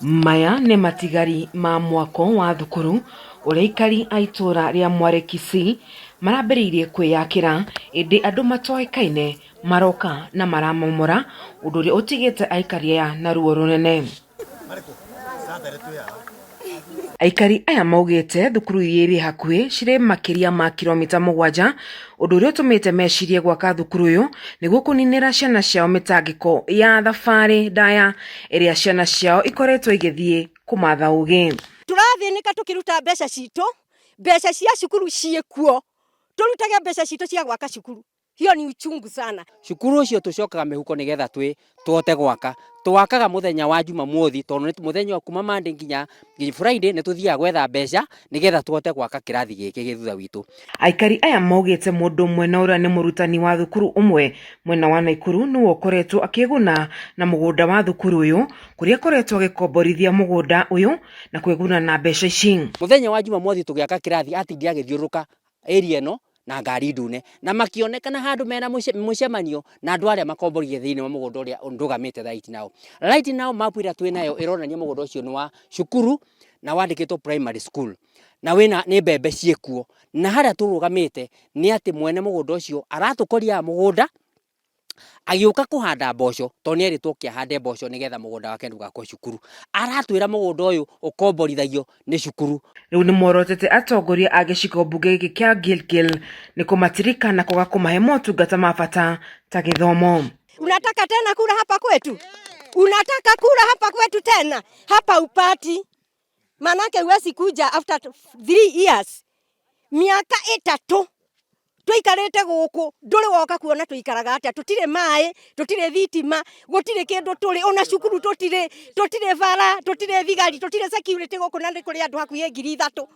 Maya nĩ matigari ma mwako wa thukuru ũrĩa aikari a itũra rĩa Mware Kisii marambĩrĩirie kwĩyakĩra ĩndĩ andũ matoĩkaine maroka na maramomora ũndũ ũrĩa ũtigĩte aikari aya na ruo rũnene. Aikari aya maugĩte thukuru iria irĩ hakuhĩ cirĩ makĩria ma kiromita 7, ũndũ ũrĩa ũtũmĩte mecirie gwaka thukuru ũyũ nĩguo kũninĩra ciana ciao mĩtangĩko ya thabarĩ ndaya ĩrĩa ciana ciao ikoretwo igĩthiĩ kũmatha ũgĩ. Tũrathĩnĩka tũkĩruta mbeca citũ, mbeca cia cukuru ciĩkuo, tũrutage mbeca citũ cia gwaka cukuru. Hiyo ni uchungu sana. Cukuru ũcio tũcokaga mĩhuko nĩgetha twĩ tũhote gwaka. Twakaga mũthenya wa Jumamothi tondũ nĩ mũthenya wa kuma Monday nginya Friday nĩ tũthiaga gwetha mbeca nĩgetha tũhote gwaka kĩrathi gĩkĩ gĩ thutha witũ. Aikari aya maugĩte mũndũ ũmwe na ũrĩa nĩ mũrutani wa thukuru ũmwe mwena wa Naikuru nĩwe ũkoretwo akĩguna na mũgũnda wa thukuru ũyũ kũrĩa akoretwo agĩkomborithia mũgũnda ũyũ na kwĩguna na mbeca ici. Mũthenya wa Jumamothi tũgĩaka kĩrathi atindire agĩthiũrũrũka area ĩno na ngari ndune na makĩonekana handũ mena mũcemanio na andũ arĩa makomborire thĩinĩ wa mũgũnda ũrĩa ndũgamĩte right now. Right now map ĩrĩa twĩ nayo ĩronania mũgũnda ũcio nĩ wa cukuru na wandĩkĩtwo primary school na wĩna nĩ mbembe ciĩkuo na harĩa tũrũgamĩte nĩ atĩ mwene mũgũnda ũcio aratũkoria mũgũnda Agĩũka kũhanda mboco, tondũ nĩ erĩtwo oke ahande mboco nĩgetha mũgũnda wake ndũgakwo cukuru. Aratwĩra mũgũnda ũyũ ũkomborithagio nĩ cukuru. Rĩu nĩ morotete atongoria a gĩcigo mbunge gĩkĩ kĩa Gilgil nĩ kũmatirika na kwaga kũmahe motungata ma bata ta gĩthomo. Unataka tena kura hapa kwetu? Unataka kura hapa kwetu tena? Hapa upati. Manake huwezi kuja after 3 years, miaka 3 tũikarĩte gũkũ, ndũrĩ woka kuona tũikaraga atĩa. Tũtirĩ maĩ, tũtirĩ thitima, gũtirĩ kĩndũ tũrĩ, ona cukuru tũtirĩ, tũtirĩ bara, tũtirĩ thigari, tũtirĩ security gũkũ, na nĩ kũrĩ andũ hakuhĩ 3,000.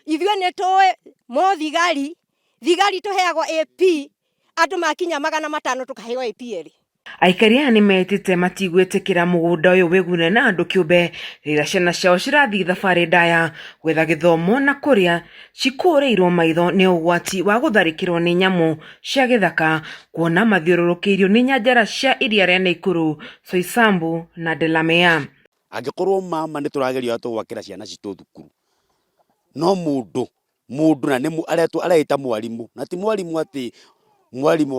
Ithuĩ nĩ tũĩ mothigari, thigari tũheagwo AP, andũ makinya 500 tũkaheo AP 2. Aikari aya nĩ metĩte matigwĩtĩkĩra mũgũnda ũyũ wĩgune na andũ kĩũmbe rĩrĩa ciana ciao cirathiĩ thabarĩ ndaya gwetha gĩthomo na kũrĩa cikũrĩirwo maitho nĩ ũgwati wa gũtharĩkĩrwo nĩ nyamũ cia gĩthaka kuona mathiũrũrũkĩirio nĩ nyanjara cia iria rĩa Naikuru, Soisambu na Delamere. Angĩkorwo mama nĩ tũrageria ũrĩa tũgwakĩra ciana citũ thukuru, no mũndũ mũndũ na nĩ aretwo areĩta mwarimũ, na ti mwarimũ atĩ mwarimũ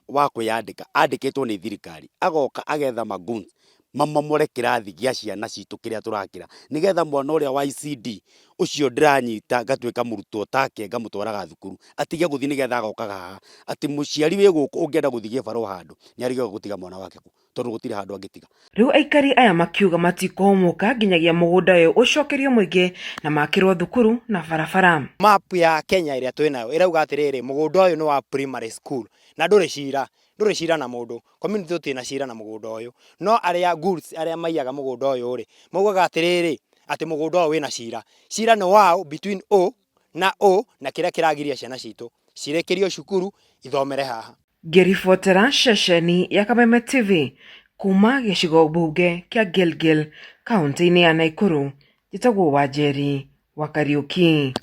wa kwĩyandĩka, andĩkĩtwo nĩ thirikari, agoka agetha magoons mamomore kĩrathi gĩa ciana citũ kĩrĩa tũrakĩra, nĩgetha mwana ũrĩa wa ECD ũcio ndĩranyita ngatuĩka mũrutwo take ngamũtwaraga thukuru atige gũthiĩ nĩgetha agokaga haha, atĩ mũciari wĩ gũkũ ũngĩenda gũthiĩ gĩbarũa handũ nĩ arigagwo gũtiga mwana wake kũ tondũ gũtirĩ handũ angĩtiga. Rĩu aikari aya makiuga matikũhũmũka nginyagia mũgũnda ũyũ ũcokerio mũingĩ na makĩrwo thukuru na barabara. Map ya Kenya ĩrĩa twĩ nayo ĩrauga atĩrĩrĩ, mũgũnda ũyũ nĩ wa primary school na ndũrĩ cira, ndũrĩ cira na mũndũ. Community tũtirĩ na cira na mũgũnda ũyũ, no arĩa goons arĩa maiyaga mũgũnda ũyũ rĩ, maugaga atĩrĩrĩ, atĩ mũgũnda ũyũ wĩna cira. Cira nĩ wao between ũ na ũ na kĩrĩa kĩragiria ciana citũ cirĩkĩrio cukuru ithomere haha. Ngĩribotera ceceni ya Kameme TV kuma gĩcigo mbunge kĩa Gilgil kaunti-inĩ ya Naikuru, njĩtagwo Wanjeri wa Kariuki.